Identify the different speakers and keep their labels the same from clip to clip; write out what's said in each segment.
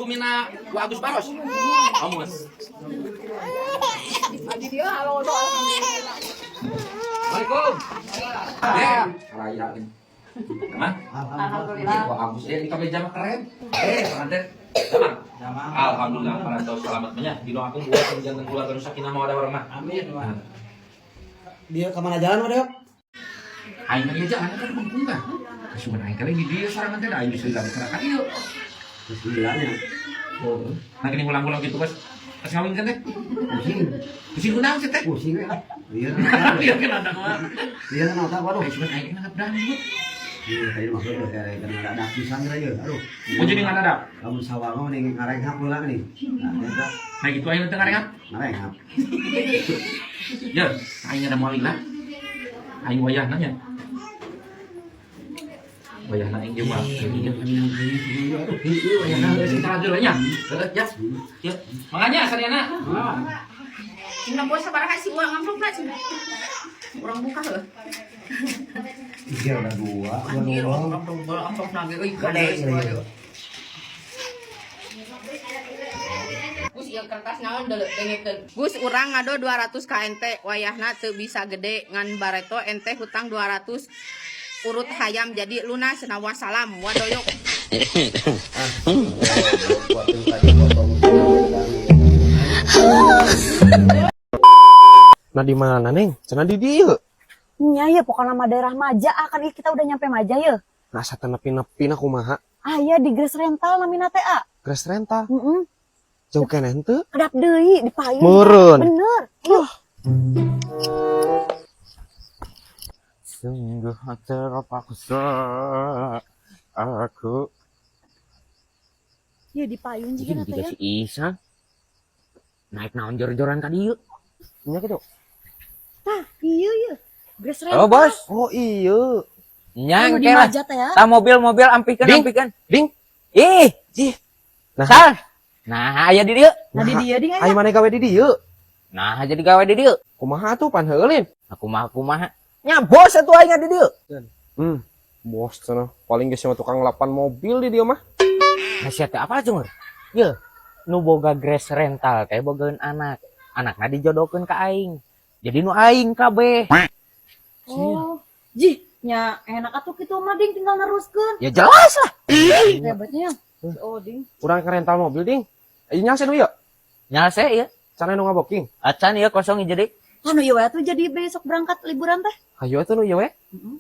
Speaker 1: bumina Wa Agus Baros. Amun.
Speaker 2: Adi dia halo alhamdulillah.
Speaker 1: Assalamualaikum. Eh, raya ini. Mah?
Speaker 2: Alhamdulillah.
Speaker 1: Wah, Agus di kameja mah keren. Eh, pengantin. Damang. Alhamdulillah, parantos selamat nya. Didoakeun buat janten keluarga nu sakinah mawaddah warahmah.
Speaker 3: Amin. Dia kemana jalan, Pak?
Speaker 1: Aing mah ieu jangan kan bengkung tah. Kasugan aing kali di dieu sorangan teh da aing bisa lagi kana ka ieu.
Speaker 3: Terus gilanya.
Speaker 1: Heeh. Nah gini ngulang-ngulang gitu pas pas ngawin kan teh.
Speaker 3: Pusing.
Speaker 1: Pusing kunaon sih teh?
Speaker 3: Pusing ya. Liar.
Speaker 1: Liar kan ada mah.
Speaker 3: Liar kan otak, waduh.
Speaker 1: Aing sugan aing nanggap dangdut.
Speaker 3: Iya, tadi maksudnya kayak kena ada pisan kira ya. Aduh.
Speaker 1: Oh jadi ngadadak.
Speaker 3: Kamu sawah mah nih ngarenghap heula nih. Nah, eta
Speaker 1: Nah gitu aing teh ngarenghap.
Speaker 3: ngarenghap.
Speaker 1: Ya, aing ada moal lila. Aing wayahna nya. Wayahna aing jeung mah. Heueuh wayahna geus kita lagi nya. Heueuh ya. Ya. Manganya sadayana.
Speaker 2: Cina bos sabaraha sih uang amplop lah cina. Urang buka heuh.
Speaker 3: Iya, udah dua, dua
Speaker 2: Anjir,
Speaker 3: doang.
Speaker 2: amplop double amplop nage euy
Speaker 3: Gede,
Speaker 2: kade.
Speaker 3: gede.
Speaker 2: Gus ieu kertas naon deuleu dengekeun. Gus urang ngado 200 ka ente wayahna teu bisa gede ngan bareto ente hutang 200 urut hayam jadi lunas na wassalam wadoyok.
Speaker 4: Nah di mana neng? Cenah di dieu.
Speaker 5: Nya ya pokoknya nama daerah Maja ah, kan ih, kita udah nyampe Maja ya.
Speaker 4: Nah asa teu nepi-nepi na kumaha?
Speaker 5: Ah ya di Grace Rental namina teh ah.
Speaker 4: Grace Rental.
Speaker 5: Heeh.
Speaker 4: Jauh keneh henteu?
Speaker 5: Kedap deui di payun.
Speaker 4: Meureun.
Speaker 5: Bener. Yuk.
Speaker 6: Sungguh terpaksa aku.
Speaker 5: Ya di payun
Speaker 6: Ini
Speaker 5: juga teh
Speaker 6: juga
Speaker 5: ya.
Speaker 6: si Isa naik naon jor-joran ka dieu.
Speaker 4: Nya kitu.
Speaker 5: Tah, iya ya. Grace Rental.
Speaker 6: Oh bos,
Speaker 4: Oh iya.
Speaker 5: Anu di
Speaker 6: nyangke lah.
Speaker 5: Maja teh ya.
Speaker 6: Ta mobil-mobil ampikeun
Speaker 4: Ding.
Speaker 6: ampikeun.
Speaker 4: Ding.
Speaker 6: Ih,
Speaker 4: Ih. Nah.
Speaker 6: Sal. Nah, aya di dieu.
Speaker 5: Nah di dia ding
Speaker 4: Ayo maneh gawe di dieu.
Speaker 6: Nah, jadi gawe di dieu.
Speaker 4: Kumaha tuh pan heuleun?
Speaker 6: Aku mah kumaha. Nya bos atuh aing di dieu.
Speaker 4: Bos cenah paling geus mah tukang lapan mobil di dieu mah.
Speaker 6: Nah, sia teh apa cungur? Ye, nu boga Grace Rental teh bogaeun anak. Anakna dijodohkeun ka aing. Jadi nu aing kabeh.
Speaker 5: Oh. Jih, nya enak atuh kitu mah ding tinggal neruskeun.
Speaker 6: Ya jelas lah.
Speaker 5: Hebatnya. Si Oding.
Speaker 4: Urang ke rental mobil ding. Ayo nyalse nu ieu.
Speaker 6: Nyalse ieu.
Speaker 4: Can nu ngaboking.
Speaker 6: Acan ieu kosong jadi.
Speaker 5: Anu ieu we atuh jadi besok berangkat liburan teh.
Speaker 4: Hayu atuh nu ieu we.
Speaker 5: Heeh.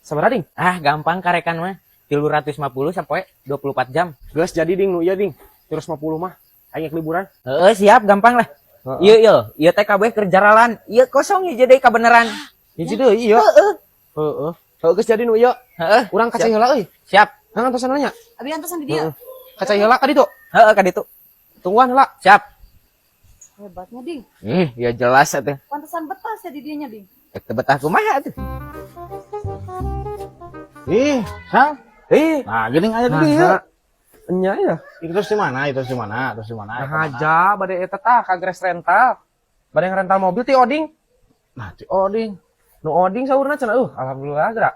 Speaker 4: Sabaraha ding?
Speaker 6: Ah, gampang karekan mah. 350 sampai 24 jam.
Speaker 4: Geus jadi ding nu ieu ding. 350 mah. Aing rek liburan.
Speaker 6: Heeh, siap gampang lah.
Speaker 4: Heeh.
Speaker 6: Iya, iya, ieu teh kabeh keur jaralan. Ieu kosong ieu jadi kabeneran.
Speaker 4: Hiji deui ieu.
Speaker 6: Heeh.
Speaker 4: Heeh. Heeh geus jadi nu ieu.
Speaker 6: Heeh.
Speaker 4: Urang ka cai heula euy.
Speaker 6: Siap.
Speaker 4: Hang antosan nya.
Speaker 5: Abi antosan di dieu.
Speaker 4: Heeh. Ka cai heula ka ditu.
Speaker 6: Heeh, ka ditu.
Speaker 4: Tungguan heula.
Speaker 6: Siap.
Speaker 5: Hebatnya ding.
Speaker 6: Ih, ya jelas atuh.
Speaker 5: Pantesan betah sih di dieu nya ding.
Speaker 6: Rek teu betah kumaha atuh.
Speaker 7: Ih, Sal.
Speaker 4: Eh,
Speaker 7: Nah, gini aja di dieu.
Speaker 4: nah, nya ya.
Speaker 7: Itu terus di mana? Itu terus di mana? Terus di mana?
Speaker 4: Nah aja bade eta tah ka Grace Rental. Bade rental mobil ti Oding.
Speaker 7: Nah, di Oding.
Speaker 4: Nu Oding saurna cenah alhamdulillah gerak.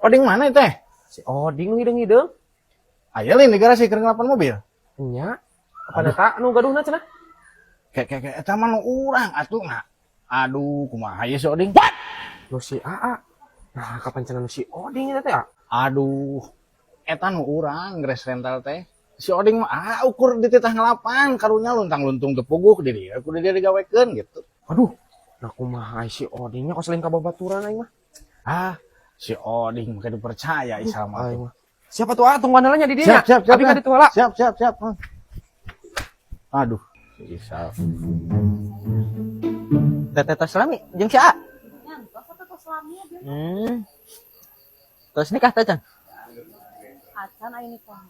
Speaker 7: Oding mana itu teh?
Speaker 4: Si Oding nu hideung-hideung.
Speaker 7: Aya lain di garasi keur ngelapan mobil.
Speaker 4: Nya. Apa eta nu gaduhna cenah?
Speaker 7: Kayak kayak kayak eta mah nu urang atuh nah. Aduh, kumaha ieu si Oding?
Speaker 4: Nu si AA. Nah, kapan cenah nu si Oding eta teh? ah?
Speaker 7: Aduh, eta nu urang Grace Rental teh. Si Oding mah ah ukur dititah ngelapan karunya luntang-luntung teu puguh di dieu kudu dia digawekeun gitu.
Speaker 4: Aduh, nah kumaha si Odingnya kok selain ka babaturan aing mah.
Speaker 7: Ah, si Oding mah dipercaya Isal mah.
Speaker 4: Aing mah. Siapa tuh ah tungguan heula nya di dieu nya.
Speaker 7: Siap, siap, siap.
Speaker 4: Abi ka ditu heula.
Speaker 7: Siap, siap, siap. Aduh, si Isal.
Speaker 6: Teteh tos lami jeung si A.
Speaker 5: Nyantos atuh tos lami ya dia.
Speaker 6: Tos nikah teh can.
Speaker 5: Acan aing nikah.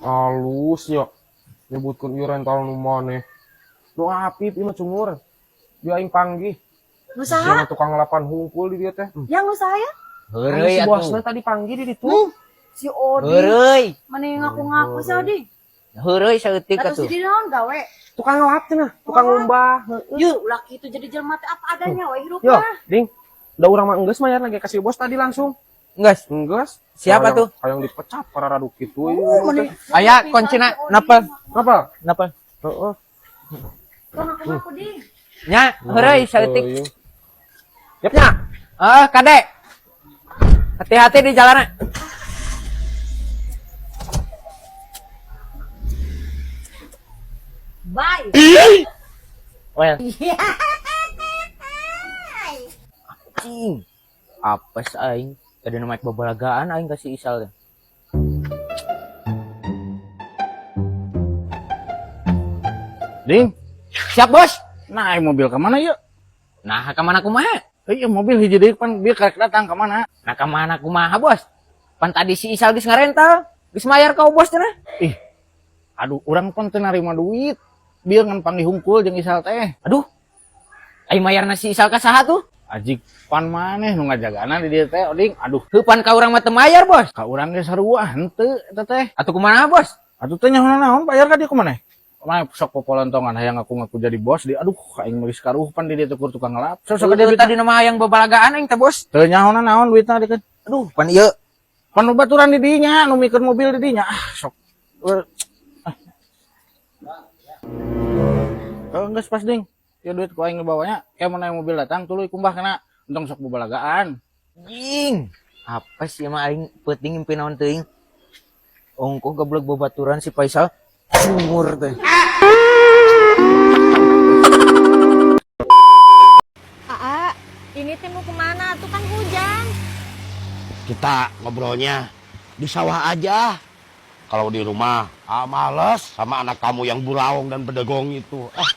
Speaker 4: Halus nya. Nyebutkeun ieu rental nu maneh. Nu apip ieu mah cungur. Dia aing panggih.
Speaker 5: Nu
Speaker 4: Sia
Speaker 5: saha?
Speaker 4: mah tukang ngelapan hungkul di dieu teh.
Speaker 5: Yang nu saha ya?
Speaker 6: Heureuy
Speaker 4: Si
Speaker 6: atuh.
Speaker 4: bosna tadi panggih di ditu.
Speaker 5: Si Oding.
Speaker 6: Heureuy.
Speaker 5: Mana yang ngaku-ngaku sih Oding?
Speaker 6: Heureuy saeutik
Speaker 5: Atuh
Speaker 6: atuh.
Speaker 5: si di naon gawe?
Speaker 4: Tukang ngelap cenah, tukang ngumbah.
Speaker 5: Yuk, laki itu jadi jelema teh apa adanya we hirup
Speaker 4: Yo,
Speaker 5: mah.
Speaker 4: ding. Udah urang mah enggeus mayar lagi kasih bos tadi langsung.
Speaker 6: Geus.
Speaker 4: Geus.
Speaker 6: Siapa tuh?
Speaker 4: Hayang dipecat para radu kitu ieu teh.
Speaker 6: Aya kuncina napel.
Speaker 4: Apa?
Speaker 6: Napel.
Speaker 4: Heeh.
Speaker 5: Tong aku ngaku ding.
Speaker 6: Nya, heureuy saeutik.
Speaker 4: Teuing. Yap nya.
Speaker 6: Ah, kade. Hati-hati di jalanan.
Speaker 5: Bye.
Speaker 6: Well. Anjing. Apes aing. Tadi nama babalagaan aing kasih Isal teh.
Speaker 7: Ding,
Speaker 6: Siap, Bos.
Speaker 7: nah aing mobil kemana yuk?
Speaker 6: Nah, ka mana kumaha?
Speaker 7: Iya mobil hiji deui pan bieu karek datang ka mana?
Speaker 6: Nah, ka mana kumaha, Bos? Pan tadi si Isal geus ngarental, geus mayar ka bos cenah.
Speaker 7: Ih. Aduh, urang pan teu narima duit. Bieu ngan panggih hungkul jeung Isal teh.
Speaker 6: Aduh. Aing mayarna si Isal ka saha tuh?
Speaker 7: Ajik pan maneh nu ngajagana di dieu teh, Oding. Aduh,
Speaker 6: Heuh pan ka urang mah teu mayar, Bos.
Speaker 7: ka urang ge sarua henteu eta teh.
Speaker 6: Atuh kumaha, Bos?
Speaker 7: Atuh teh nyaho naon bayar ka dieu kumaneh? Maneh sok popolontongan hayang ngaku-ngaku jadi bos di aduh aing mah geus karuh pan di dieu teh kur tukang ngelap. Sok sok ka dieu
Speaker 6: Heuh,
Speaker 7: duitna.
Speaker 6: tadi nama hayang babalagaan aing teh, Bos.
Speaker 7: Teu nyaho naon duitna dikeun.
Speaker 6: Aduh, pan ieu
Speaker 7: Pan nu baturan di dinya, nu mikeun mobil di dinya. Ah, sok. Ah. Oh, geus pas ding. Ya duit ku aing dibawanya, kayak mana mobil datang tuluy kumbah kena. Untung sok bebalagaan.
Speaker 6: Jing. Apa sih emang aing peuting impi naon teuing. Ongkoh goblok babaturan si Faisal. Sumur teh.
Speaker 5: Aa, ini teh mau kemana? Tuh kan hujan.
Speaker 8: Kita ngobrolnya di sawah aja. Kalau di rumah, ah males sama anak kamu yang bulaong dan bedegong itu. Ah,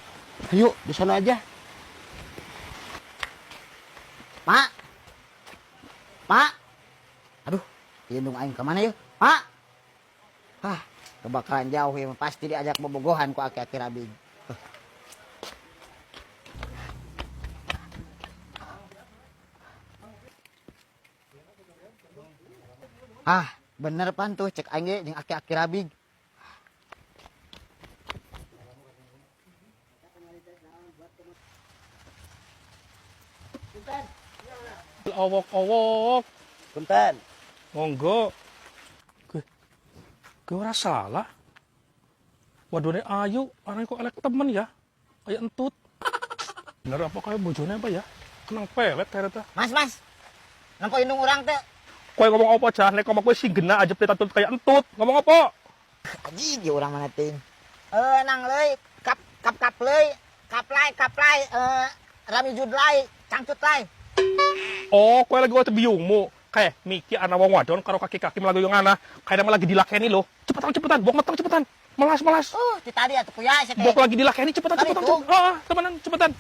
Speaker 8: yuk di sana aja.
Speaker 9: Mak. Mak. Aduh, indung aing kemana yuk? Mak. Hah, kebakaran jauh ya, pasti diajak bobogohan ku aki-aki rabing. Ah, bener pan tuh cek aing ge jeung aki-aki rabing.
Speaker 10: Owok-owok,
Speaker 8: Punten.
Speaker 10: monggo. Gue ora salah. Wadone ayu, orangnya kok elek temen ya. Kayak entut. Bener apa kayak bojone apa ya? Kenang pelet ternyata.
Speaker 9: Mas, mas. Nempo indung urang teh.
Speaker 10: Kowe ngomong apa cah? Nek ngomong kowe sing gena aja pelit kayak entut. Ngomong apa?
Speaker 9: Anjing di urang mana ting. Eh, nang leuy, kap kap kap leuy, kaplai kaplai, eh rami judlai, cangcut lai.
Speaker 10: Oh, kowe lagi waktu biungmu. Kayak Miki anak wong wadon karo kaki-kaki melagu yang ana. Kayak nama lagi dilakeni loh. Cepetan cepetan, bok meteng cepetan. Melas melas.
Speaker 9: Ti tadi atuh kuya sia teh.
Speaker 10: Bok lagi dilakeni cepetan
Speaker 9: Tadi
Speaker 10: cepetan.
Speaker 9: tuh.
Speaker 10: Cepetan. Ah, temenan cepetan.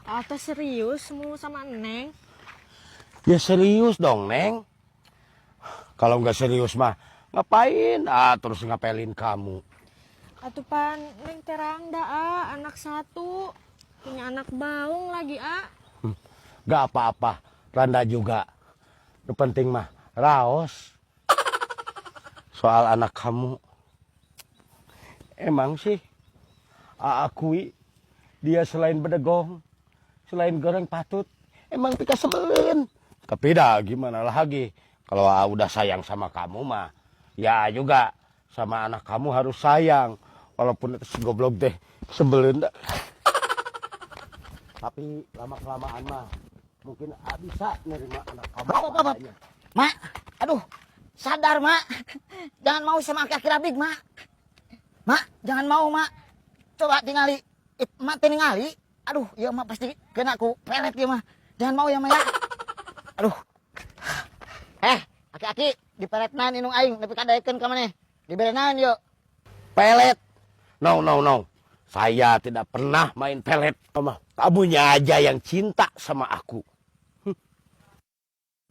Speaker 5: A, teh serius mau sama Neng?
Speaker 8: Ya serius dong, Neng. Kalau nggak serius mah, ngapain? Ah, terus ngapelin kamu.
Speaker 5: Atuh pan Neng terang dah, A, anak satu. Punya anak baung lagi, A.
Speaker 8: Gak apa-apa, Randa juga. Yang penting mah, raos. Soal anak kamu, emang sih, akui dia selain bedegong, selain goreng patut, emang pika sebelin. Tapi dah gimana lagi, kalau A udah sayang sama kamu mah, ya juga sama anak kamu harus sayang. Walaupun itu si goblok deh, sebelin dah. Tapi lama-kelamaan mah, mungkin A bisa nerima anak kamu.
Speaker 9: Bap, bap, bap.
Speaker 8: adanya.
Speaker 9: Mak, aduh, sadar mak. Jangan mau sama aki-aki rabing, mak. Mak, jangan mau, mak. Coba tingali. Ih, mak tingali. Aduh, ya mak pasti kena ku pelet ya mah. Jangan mau ya mak ya. Aduh. Eh, aki-aki dipeletnan indung aing nepi ka daekeun ka maneh. Diberenan yuk.
Speaker 8: Pelet. No, no, no. Saya tidak pernah main pelet. Mama, kamunya aja yang cinta sama aku.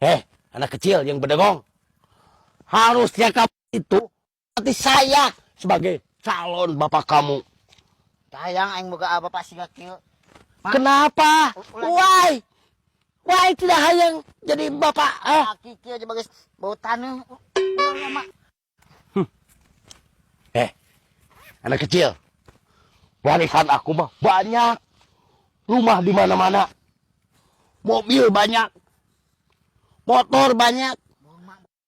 Speaker 8: Eh, anak kecil yang berdegong. Harusnya kamu itu nanti saya sebagai calon bapak kamu.
Speaker 9: Sayang aing boga bapak siga kieu.
Speaker 8: Kenapa?
Speaker 9: Ulah.
Speaker 8: Why? Wah, tidak hayang jadi bapak. Ah.
Speaker 9: Kiki aja bagus bau tanah. Ulah, Mak.
Speaker 8: Eh, anak kecil. Warisan aku mah banyak. Rumah di mana-mana. Mobil banyak. Motor banyak.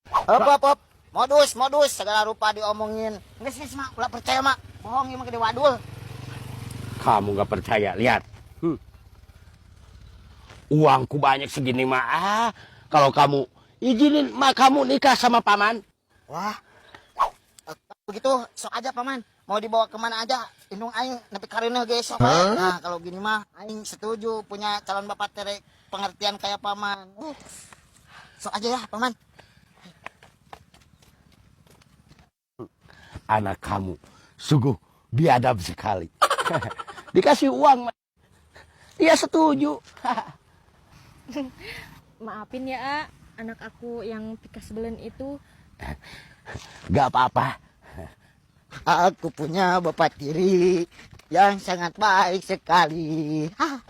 Speaker 9: Op, op, op. Modus, modus, segala rupa diomongin. Nggak sih, Mak. Ulah percaya, Mak. Bohong, ini mah gede wadul.
Speaker 8: Kamu nggak percaya, lihat. Uangku banyak segini mah. Ah, kalau kamu izinin mak kamu nikah sama paman.
Speaker 9: Wah, begitu sok aja paman. Mau dibawa kemana aja, indung aing nepi kareuneuh ge sok bae. Nah, kalau gini mah aing setuju punya calon bapak tere pengertian kayak paman. Sok aja ya, paman.
Speaker 8: Anak kamu sungguh biadab sekali. Dikasih uang, dia setuju.
Speaker 5: Maafin ya, A, anak aku yang pikasebelen itu.
Speaker 8: Gak apa-apa.
Speaker 9: Aku punya bapak tiri yang sangat baik sekali. Hah.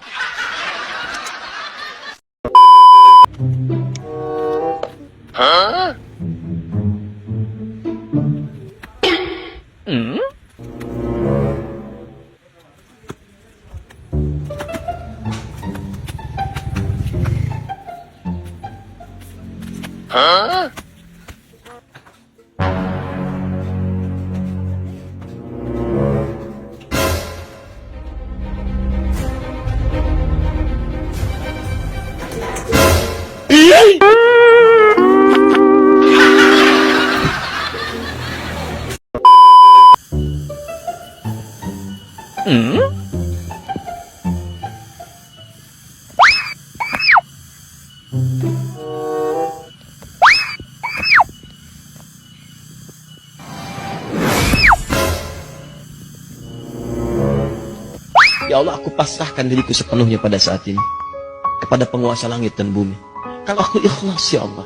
Speaker 11: Ya Allah, aku pasrahkan diriku sepenuhnya pada saat ini kepada penguasa langit dan bumi. Kalau aku ikhlas, ya Allah.